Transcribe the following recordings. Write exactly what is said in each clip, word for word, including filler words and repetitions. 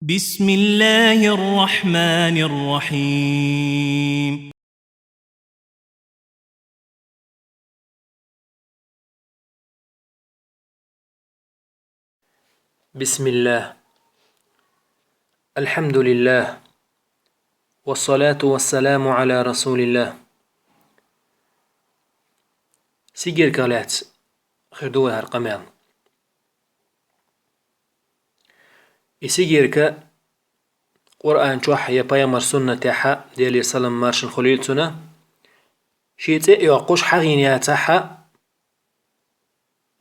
بسم الله الرحمن الرحيم. بسم الله. الحمد لله. والصلاة والسلام على رسول الله. Сигерках лаьцна хир ду вай хӀара къамел. И сигерка Къуръан чохь я пайхамар суннатехьа, Делера салам маршалла хуьлийла цунна, шен цӀе а йоккхуш хьахийна яцахьа,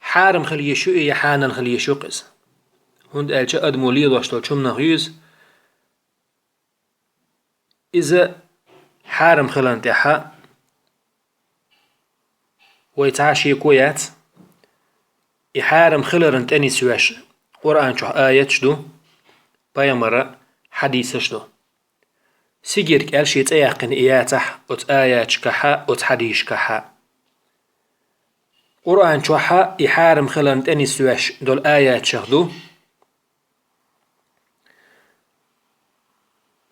хьарам хила йиш ю и, я хьанал хила йиш ю-кх иза. ХӀунда аьлча адамо лелош долчу хӀуманах ю иза. Иза хьарам хиларна тӀехьа вай цхьа а шеко яц. И хьарам хиларна тӀе нисвеш Къуръан чохь аяташ ду, пайхамара хьадисаш ду. Сигерка аьлла шен цӀе яьккхина и яцахь оцу аяташкахьа, оцу хьадисашкахьа. Къуръан чохьа и хьарам хиларна тӀе нисвеш долу аяташах ду: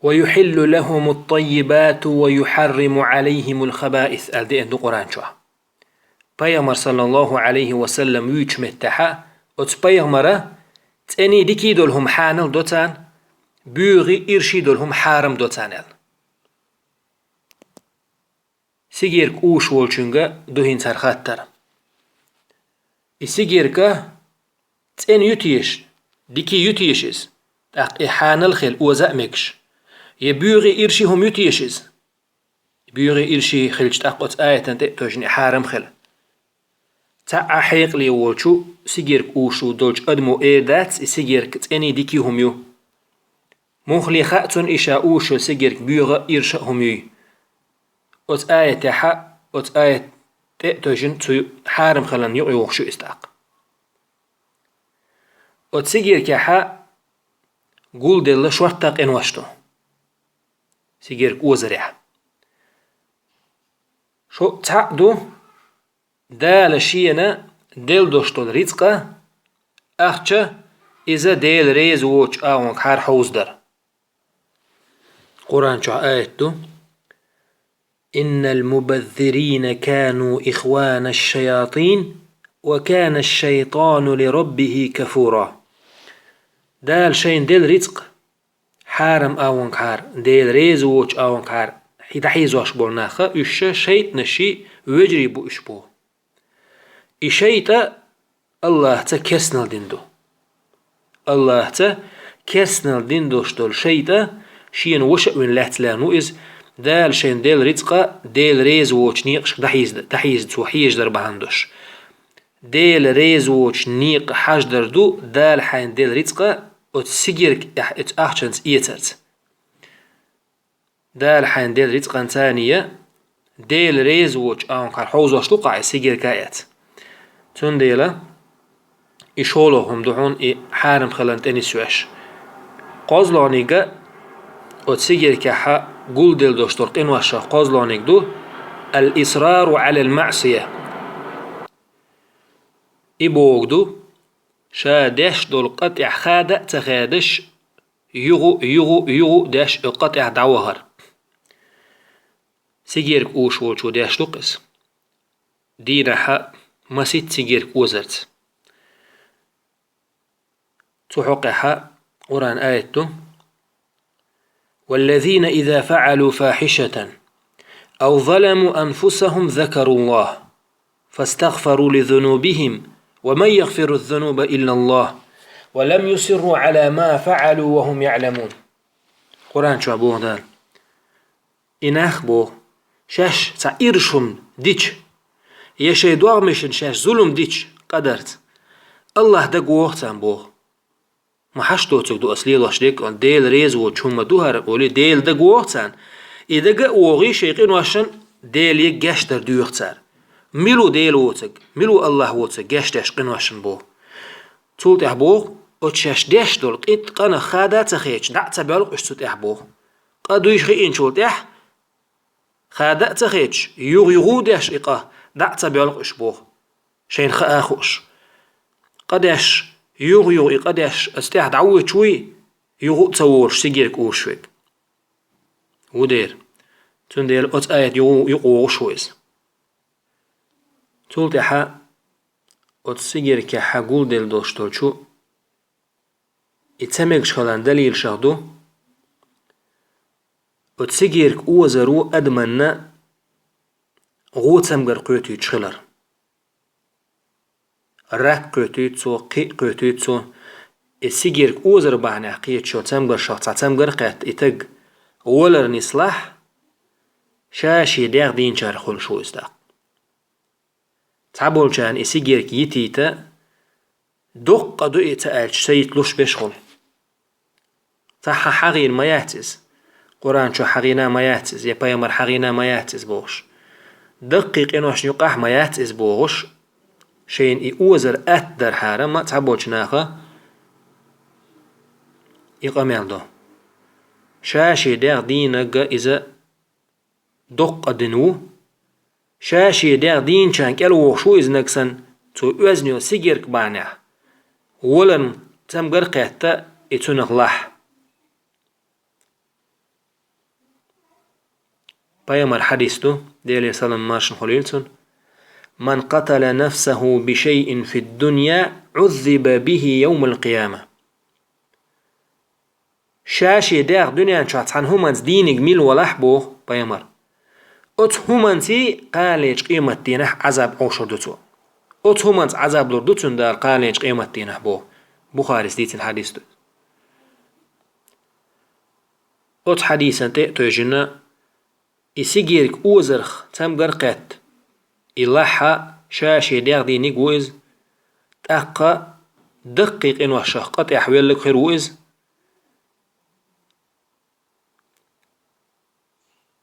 «ويحل لهم الطيبات ويحرم عليهم الخبائث», аьлла деана ду Къуръан чохь. Пайхамар, саллаллаху Ӏалайхи ва саллам, вуьйчу меттехьа, оцу пайхамара цӀений дикий долу хӀума хьанал до царна, боьхий, ирший долу хӀума хьарам до царна аьлла. Сигерка уьш волчуьнга ду хӀинца хӀара хаттар. И сигерка цӀена ю теша, дикий ю теша иза, тӀаккха и хьанал хила оза а мегаш? Я боьхий, ирший хӀума ю теша иза? Боьхий, ирший хилча, тӀаккха оцу аятана тӀе а тевжина и хьарам хила. Цхьа а хьекъале волчу сигерка уьш долчу адамо эр дац, и сигерка цӀений дикий хӀума ю. Муххале хаьа цунна и ша уьш йолу сигерка боьха а, ирша а хӀума юй. Оцу аятехьа, оцу аят тӀе а тевжина цу хьарам хиларна юкъа йогӀуш ю иза тӀаккха. Оцу сигеркехьа гулделла шортта къинош ду. Сигерка озарехь. Шо цхьаъ ду, Дала шена делла долуш долу рицкъа, ахча, иза Дела реза воцучу агӀонгахьара хьовзадар. Къуръан чохь аят ду: «إن المبذرين كانوا إخوان الشياطين وكان الشيطان لربه كفورا». Дала шайна делла рицкъ хьарам агӀонгахьара, Дела реза воцучу агӀонгахьара хьи-, дӀахьийзош болу наха, уьш ша шайтӀанашший вежарий бу уьш боху. И шайтӀа Аллахьца керстанал дина ду. Аллахьца керстанал дина долуш долу шайтӀа шена ваша а вина лаьцна лаьрна ву иза, Дала шайна делла рицкъа Дела реза воцучу некъашка дӀахьийза-, дӀахьийза цо хьежадар бахьана долуш. Дела реза воцучу некъа хьаждар ду Дала хьайна делла рицкъа оцу сигеркехь оцу ахчанца эцарца. Дала хьайна делла рицкъанца ния, Дела реза воцучу агӀонгахьара хьовзош ду-кх ахь и сигерка а эцна. Цундела и шолгӀа хӀума ду хьуна и хьарам хиларна тӀе нисвеш. КхозлагӀниг а оцу сигеркехьа гулделла долуш долу къиношах кхозлагӀниг ду: «الإصرار على المعصية». И бохург ду, ша деш долу къа тӀехь хада а ца хадаш, юху, юху, юху деш и къа тӀехь дӀавахар. Сигерка уьш волчо деш ду-кх иза. Дийнахьа масийтта сигерка озарца. Цу хьокъехьа Къуръан аят ду: «والذين إذا فعلوا فاحشة أو ظلموا أنفسهم ذكروا الله فاستغفروا لذنوبهم ومن يغفر الذنوب إلا الله ولم يصروا على ما فعلوا وهم يعلمون». Къуръан чохь боху Дала: «И нах, боху, шаьш цхьа ирча хӀума дича, я шайн догӀмашна шаьш зулам дича къадарца, Аллахь дагавогӀу царна», боху. Ма хьашт доцург ду ас лелош дерг, Дела реза воцу хӀума ду хӀара олий, Дела дагавогӀу царна. И дага а вогӀий, шайн къиношна Деле гечдар доьху цара. Мила ву Дела воцург, мила ву Аллахь воцург гечдеш къиношна боху. Цул тӀаьхьа боху, оцу шаьш деш долу къит-, къинах хада а ца хеташ, дӀа а ца боьлху уьш цу тӀаьхьа боху. Къа дуьйш хиъначул тӀаьхьа, хада а ца хеташ, юха-юха деш и къа, дӀа а ца боьлху уьш боху. Шайна хаа а хууш. Къа деш, юха-юха и къа деш, аса тӀаьхьа дӀавоьдуш вуй, юха а ца волуш сигерг узуш верг ву дера. Цундела оцу аят юха а юкъа вогӀуш ву иза. Цул тӀаьхьа оцу сигергехь гулделла долуш долчу и ца мегаш хиларна далилашах ду, оцу сигерг озаро адаманна гӀо цамгар кхетуьйтуш хилар. Рак кхетуьйту цо, кхиъ кхетуьйту цо. И сигерг озар бахьанехь кхетачу цамгаршах цхьа цамгар а кхетта, и таг валар нислахь, ша шен дегӀ дийначарах хуьлуш ву иза тӀаккха. Цхьаболчарна и сигерг йитийта, доккха ду и ца аьлча, ца йитлуш беш хуьлу. Цхьа хьан хьагӀийна ма яц иза. Къуръан чу хьагӀийна ма яц иза, я пайхамар хьагӀийна ма яц иза бохуш. Даккхий къиношна юкъахь ма яц иза бохуш, шайна и озар атта дархьара ма цхьаболчу наха и къамел до. Ша шен дегӀ дийнарг иза доккха дина ву. Ша шен дегӀ дийначарна кӀел вогӀуш ву иза нагахь санна, цо оьзна йолу сигерг бахьанехь, валарна цамгар а кхетта, и цунах лахь. Пайхамар хьадис ду, Делера салам маршалла хуьлийла цунна: «Ман къатала нафсаху бишайин фид-дунья, Ӏуззиба бихи йовмал-къияма». Ша шен дегӀ дуьнен чохь цхьана хӀуманца дийниг мила валахь, боху пайхамар, оцу хӀуманций кханалечу къематдийнахь Ӏазаб Ӏовшур ду цо. Оцу хӀуманца Ӏазаб лур ду цунна Дала кханалечу къематдийнахь, боху. Бухарис дийцина хьадис ду. Оцу хьадисан тӀе а тевжина, и сигерг озарх цамгар а кхетта, и лахь а, ша шен дегӀ дийниг ву иза, тӀаккха даккхий къиношах къа тӀехь веллиг хир ву иза.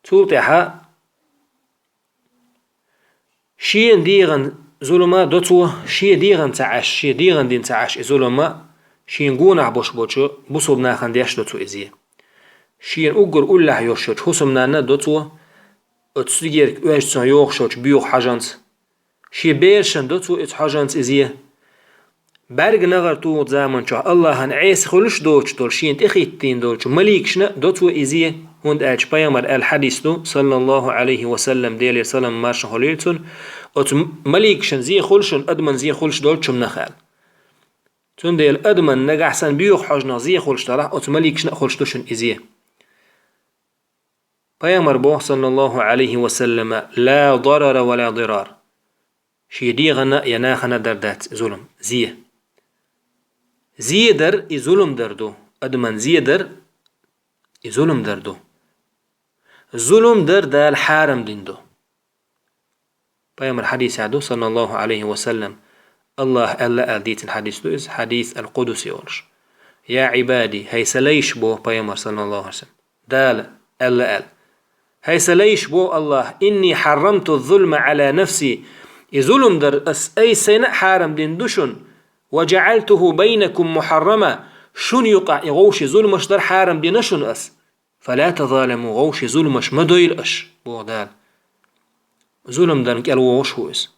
Цул тӀаьхьа шена дегӀан зулам а до цо, шен дегӀан ца Ӏаш, шен дегӀан дина ца Ӏаш и зулам а, шена гонах болуш болчу бусалба нахана деш до цо иза. Шена уггар уллехь йолуш йолчу хӀусамнанна а до цо, оцу сигерг оьжучунна йогӀуш йолчу боьха хьожанца. Шен берашна до цо оцу хьожанца иза. БӀаьрг нагӀар тухучу заманчохь Аллахьан Ӏеса хуьлуш доцуш долу шена тӀехӀиттийна долчу маликашна а до цо иза, хӀунда аьлча пайхамар аьлла хьадис ду, саллаллаху Ӏалайхи ва саллам, Делера салам маршалла хуьлийла цунна, оцу маликашна зе хуьлу шуна, адаман зе хуьлуш долчу хӀуманах аьлла. Цундела адаман нагахь санна боьха хьожанах зе хуьлуш делахь, оцу маликашна а хуьлуш ду шуна иза. Пайхамар боху, саллаллаху Ӏалайхи ва саллама: «Ла дарара ва ла дирар». Шен дегӀана я нахана дар дац и зулам, зе. Зе дар и зулам дар ду. Адаман зе дар и зулам дар ду. Зулам дар Дала хьарам дина ду. Пайхамар хьадисехь ду, саллаллаху Ӏалайхи ва саллам, Аллахь аьлла аьлла дийцина хьадис ду иза, хьадис ал-Къудси олуш: «Я Ӏибади, хӀай сан лайш», боху пайхамар, саллаллаху Ӏалайхи ва саллам. Дала аьлла аьлла: «ХӀай сан лайш», боху Аллахь, «инни хьаррамту зулма Ӏала нафси», и зулам дар ас айса сайна а хьарам дина ду шуна, «ва жаӀалтуху байнакум мухьаррама», шуна юкъахь и гӀовши зуламаш дар хьарам дина шуна ас. «Фала тазаламу», гӀовши зуламаш ма дойла аша, боху Дала. Зулам дарна кӀел вогӀуш ву иза.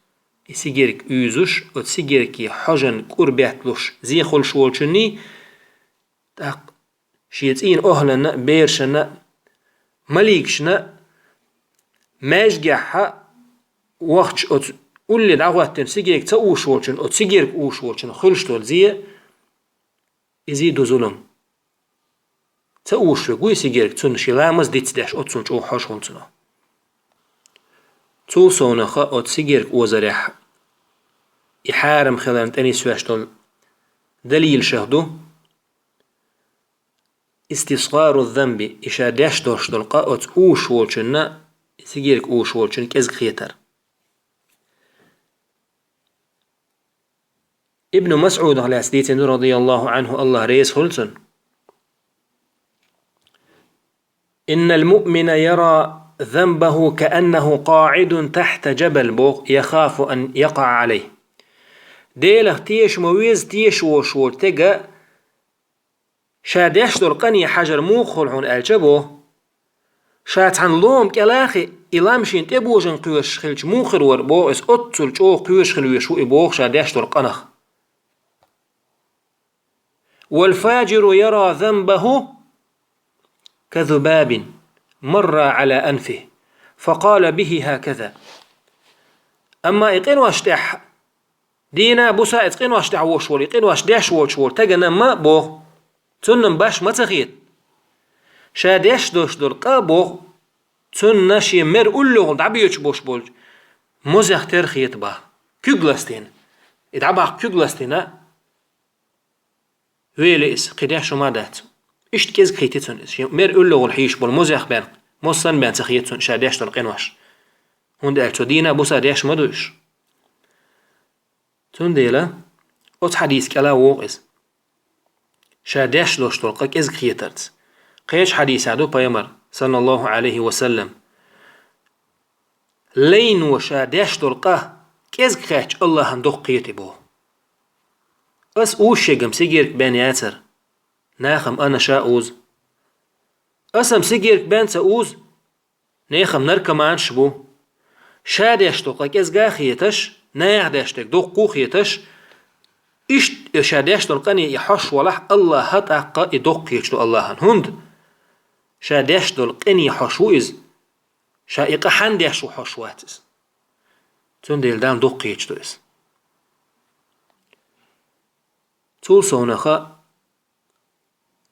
И сигерг уьйзуш, оцу сигерги хьожан кӀур бетталуш зе хуьлуш волчунний, тӀаккха шен цӀийнан охӀланна а, берашна а, маликашна а, маьжгехьа вахча оцу улле дӀахӀоттина сигерг ца уьйзуш волчун, оцу сигерг уьйзуш волчун хуьлуш долу зе, изий ду зулам. Ца уьйзуш верг вуй сигерг, цунна шен ламаз дицдеш, оццул чӀогӀа хьожа хуьлу цунах. Цул совнаха оцу сигерг озарехь и хьарам хиларна тӀе нисвеш долу далилашах ду: истисгӀару занби, и ша деш долуш долу къа оцу уьйзуш волчунна, и сигерг уьйзуш волчунна кӀезиг хетар. Ибн МасӀудах лаьцна дийцина ду, радияллаху Ӏанху, Аллахь реза хуьлу цунна: «Иннал муъмина яра занбаху кааннаху къаӀидун тахьта жабал», боху, «яхафу ан якъаӀа Ӏалайхи». Делах теша ма веза, теша волуш волчу стага ша деш долу къане хьажар муха хуьлу хьуна аьлча, боху, ша цхьана лома кӀелахи, и лам шена тӀебожан кхоьруш хилча муха хир вара, боху, иза оццул чӀогӀа кхоьруш хила везаш ву и, боху, ша деш долу къанах. والفاجر يرى ذنبه كذباب مر على أنفه فقال به هكذا. Амма и къинош тӀехь, дийнахь-бусахь иза къинош тӀехь волуш волу, и къинош деш волуш волу стагана ма боху, цунна баш ма ца хета. Ша деш долуш долу къа боху, цунна шен мер уллохула дӀабоьдуш болуш болчу мозех тера хета боху. Куьг ластийна. И дӀабаккха куьг ластийна, вели иза, кхин деш хӀума дац. Иштта кӀезиг хийти цунна иза. Шен мер уллохула хьийзаш болу мозех бен, моз санна бен ца хета цунна ша деш долу къинош. ХӀунда аьлча цо дийнахь-бусахь деш ма ду уьш. Цундела оцу хьадис кӀела вогӀу иза. Ша деш долуш долу къа кӀезиг хетарца. Кхечу хьадисехь ду пайхамар, саллаллаху Ӏалайхи ва саллам, лайно ша деш долу къа кӀезиг хетча, Аллахьан доккха хета боху. Ас уьш шегам сигерг бен яцара, нахам ана ша уза. Ас-м сигерг бен ца уза, нехам наркоманаш бу. Ша деш долу къа кӀезга а хеташ, наха деш дерг доккха а хеташ, иштта ша деш долу къине и хьош валахь, Аллахьа тӀаккха и доккха хеташ ду Аллахьан. ХӀунда? Ша деш долу къине хьош ву иза. Ша и къа хьанна деш ву хьош вац иза. Цундела Далла доккха хеташ ду иза. Цул совнаха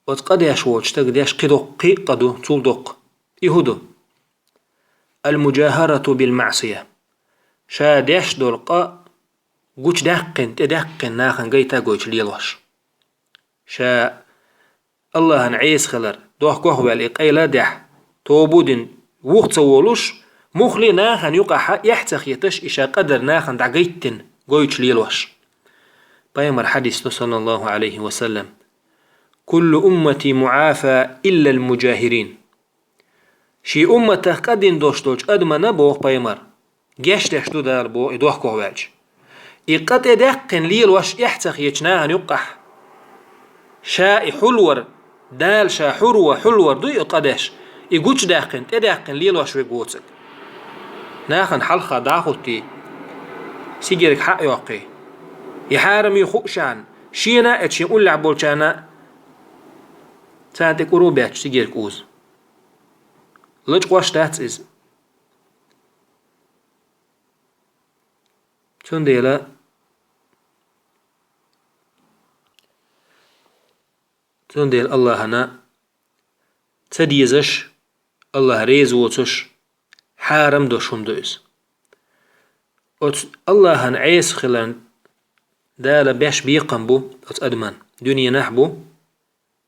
оцу къа деш волчу стага деш кхин доккха, кхин а къа ду, цул доккха. И хӀун ду? Ал-муджахарату бил-маъсия. Ша деш долу къа гучудаьккхина, тӀедаьккхина нахана гайта а гойтуш лелош. Ша Аллахьан Ӏеса хилар, дохкох а ваьлла и къайла а даьхьна, тоба а дина, вуха ца волуш, муххале а нахана юкъахь эхь ца хеташ, и ша къа дар нахана дӀагайттина гойтуш лелош. Пайхамар хьадис ду, саллаллаху Ӏалайхи ва саллам: «Куллу уммати муӀафа, иллал муджахирин». Шен умматах къа дина долуш долчу адамана, боху пайхамар, гечдеш ду Дала, боху, и дохкох ваьлча. И къа тӀедаьккхина лелош эхь ца хеташ нахана юккъахь. Ша и хьулвар, Дала ша хьур ван хьулвар ду и къа деш, и гучудаьккхина, тӀедаьккхина лелош верг воцург. Нахана хьалха дӀа а хӀуттий, сигерг хьа а йоккхий, и хьарам ю хууш шена, шена а, шен уллехь болчарна а, царна тӀе кӀур а бетташ сигерг уза. Лачкъош дац иза. Цундела, цундела Аллахьана ца дезаш, Аллахь реза воцуш, хьарам долуш хӀума ду иза. Оцу Аллахьан Ӏеса хиларна Дала беш бекхам бу оцу адаман, дуьненахь бу,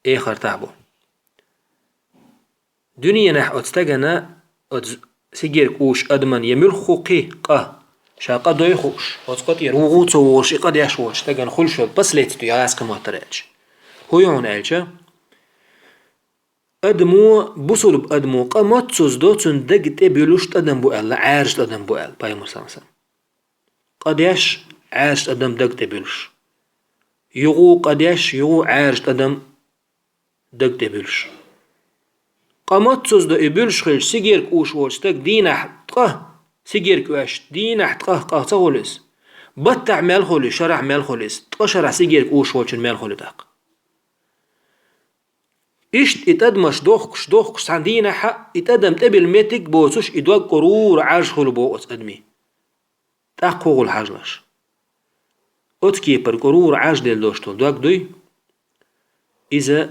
эхартахь бу. Дуьненахь оцу стагана, оцу сигерг узучу адаман я муьлхха кхин къа, ша къа дой хууш, оцу къа тӀера вуха а ца волуш, и къа деш волчу стагана хуьлуш йолу последствие гӀазкхи моттара аьлча. ХӀун ю хьуна аьлча, адамо, бусулба адамо къа моццуза до, цуьнан даг тӀе буьллуш тӀадам бу аьлла, Ӏаьржа тӀадам бу аьлла, пайхамар, саллаллаху Ӏалайхи ва саллам. Къа деш, Ӏаьржа тӀадам даг тӀе буьллуш. Юха къа деш, юха Ӏаьржа тӀадам даг тӀе буьллуш. Къа моццуза до и буьллуш хилча, сигерг узуш волчу стаг дийнахь ткъа, сигерг оьшуш, дийнахь ткъа къа ца хуьлу иза. Баттахь мел хуьлу, шарахь мел хуьлу иза. Ткъа шарахь сигерг узуш волчун мел хуьлу тӀаккха. Иштта и тӀадамаш дохкуш, дохкуш, цхьана дийнахьа и тӀадам тӀебилла меттиг а боцуш, и дог кӀур-кӀура Ӏаьржа хуьлу боху оцу адамийн. ТӀаккха хӀун хуьлу хьажалаш? Оцу кепара кӀур-кӀура Ӏаьржа делла долуш долу дог дуй, иза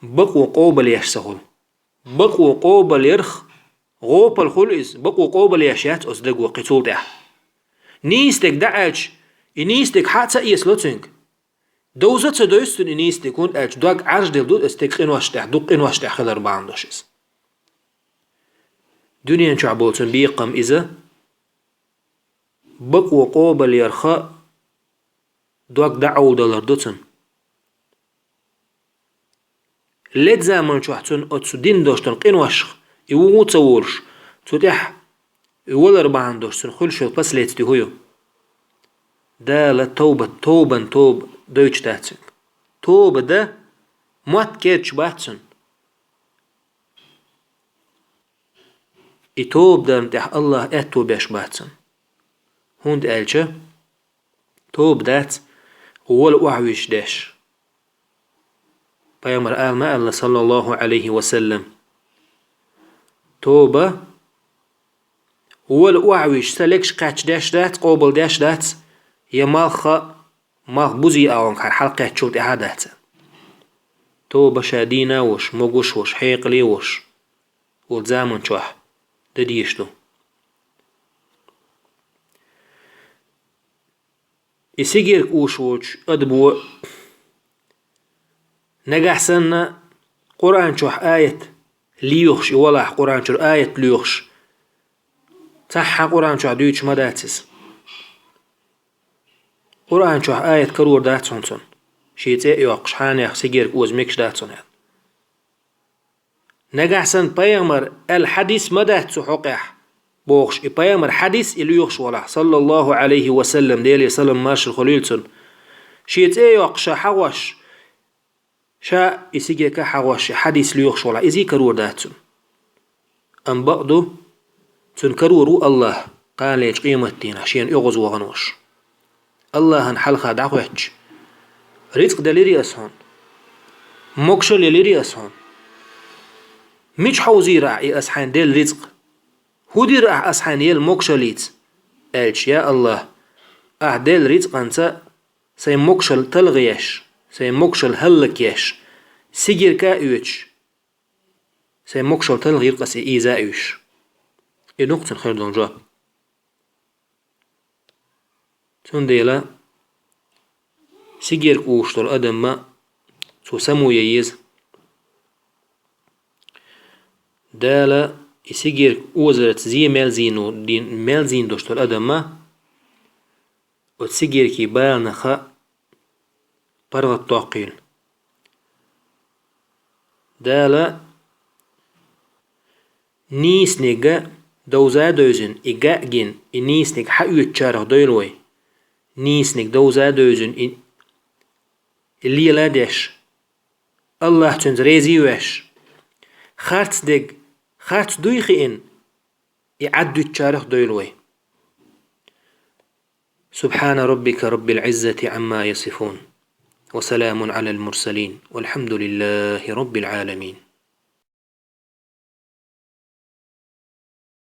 бакъо къобалъеш ца хуьлу. Бакъо къобалъярх гӀопал хуьлу иза, бакъо къобалъеш яц оцу даго кхин цул тӀаьхьа. Нийса дерг дӀааьлча, и нийса дерг хьа а ца эцало цуьнга. Довза а ца довзу цунна и нийса дерг, хӀунда аьлча дог Ӏаьржа делла ду оцу стеган къиношна тӀехь, дукха къиношна тӀехь хилар бахьана долуш иза. Дуьнен чохь болу цуьнан бекхам иза, бакъо къобалъярх дог дӀа а Ӏовдалар ду цунна. Ледда заман чохь цунна оцу дина долуш долу къиношах и вуха а ца волуш, цу тӀехь и валар бахьана долуш цунна хуьлуш йолу последствие хӀун ю? Дала тоба, тобан тоба дойтуш дац цуьнга. Тоба дан мотт керташ бац цунна. И тоба дарна тӀехь Аллахь аьтто беш бац цунна. ХӀунда аьлча тоба дац вола охьавуьжуш деш. Пайхамара ала ма аьлла, саллаллаху Ӏалайхи ва саллам: «Тоба, вола охьавижа, са легаш кхаьчдеш дац, къобалдеш дац, я малх, малх бузий агӀонга хьара хьалкхаьччул тӀаьхьа дац». Тоба ша дийна а волуш, могуш а волуш, хьекъале а волуш, волу заман чохь дан дезаш ду. И сигерг уьш волчу адамо нагахь санна Къуръан чохь аят лоьхуш, и валахь Къуръан чуьра аят лоьхуш, цхьа а Къуръан чохь дуьйцуш ма дац иза. Къуръан чохь аят карор дац хьуна цунна, шен цӀе а йоккхуш, хьенех сигерг оза мегаш дац хьуна аьлла. Нагахь санна пайхамара аьлла хьадис ма дац цу хьокъехь, бохуш, и пайхамара хьадис и лоьхуш валахь, саллаллаху Ӏалайхи ва саллам, Деле салам маршалла хуьлийла цунна, шен цӀе а йоккхуш, ша хьагӀош, ша и сигерг а хьагӀош, и хьадис лоьхуш валахь, иза а карор дац цунна. Амма бакъ ду, цунна карор ву АллахӀ, кханалечу къематдийнахь шена оьгӀаз вахана волуш. АллахӀана хьалха дӀахӀоьттича: «Рицкъ делирий ас хьуна? Могашалла елирий ас хьуна? Мича хьовзийра ахь и ас хьайна делла рицкъ? ХӀун дира ахь ас хьайна елла могашаллица?» аьлча: «Я АллахӀ, ахь делла рицкъанца сайн могашалла талхаеш, сайн могашалла хӀаллакъеш, сигерг а оьцуш, сайн могашалла талхийра-кх ас и ийза а уьйш». И ду-кх цуьнан хир долу жоп. Цундела сигерг уьш долу адамна цо само ян еза. Дала и сигерг озарца зен мел зийна, дин мел зийна долуш долу адамна оцу сигергийн баланах паргӀат доккхийла. Дала нийсаниг довза а девзина, и ган а гина, и нийсаниг хьаоьцучарах дойла вай. Нийсаниг довза а девзина, и, и лела а деш, АллахӀ цуьнца реза а веш, харц дерг харц дуй хиъна, и Ӏад дуьтучарах дойла вай. سبحان ربك رب العزة عما يصفون، وسلام على المرسلين، والحمد لله رب العالمين.